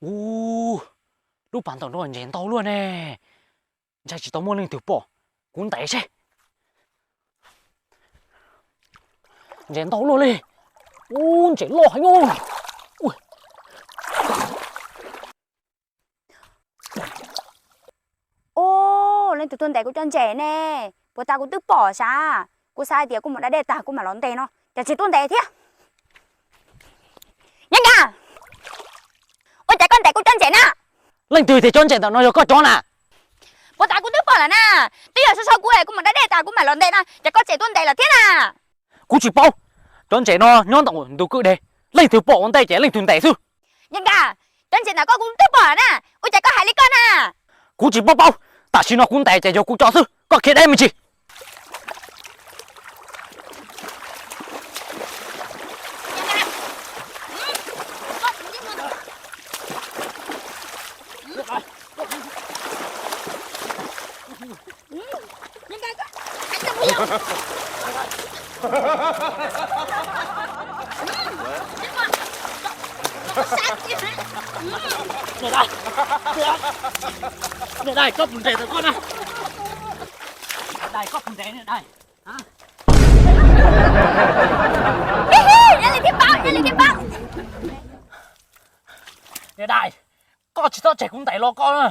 Ub, lub pas ntawm no ntses ntau luaj ne. Ntshai tsis tau muaj leej twg pom, kuv ntes seb. Ntses ntau luaj li. Ub, ntses loj heev. Ub, leej twg tuaj ntes kuv cov ntses ne? Puas tas kuv twb pom sav. Kuv xav hais tias kuv mus da dej tag kuv mam los ntes no, cas tsis tuaj ntes thiab. Nyob Nkaj, ua cas koj ntes kuv cov ntses na? Leej twg tias cov ntses ntawm no yog koj cov na? Puas tas kuv twb pom lawm na, twb yog sab sab kuv es kuv mus da dej tas kuv mam los ntes no, cas koj tseem tuaj ntes lawm thiab na? Kuv tsis paub, cov ntses no nyob ntawm ntug kwj deg, leej twg pom ua ntej ces leej twg ntes xwb. Nyob Nkaj, cov ntses ntawm koj kuv twb pom lawm na, ua cas koj hais li koj na? Kuv tsis paub paub, tam sim no kuv ntes ces yog kuv cov xwb, koj khiav deb me ntsis. Niam dais, koj puas ntes tau koj na? Dais, koj puas ntes niam dais? Yog li thiaj paub, yog li thiaj paub. Niam dais, koj tsis txhob tseg kuv ntes los koj na.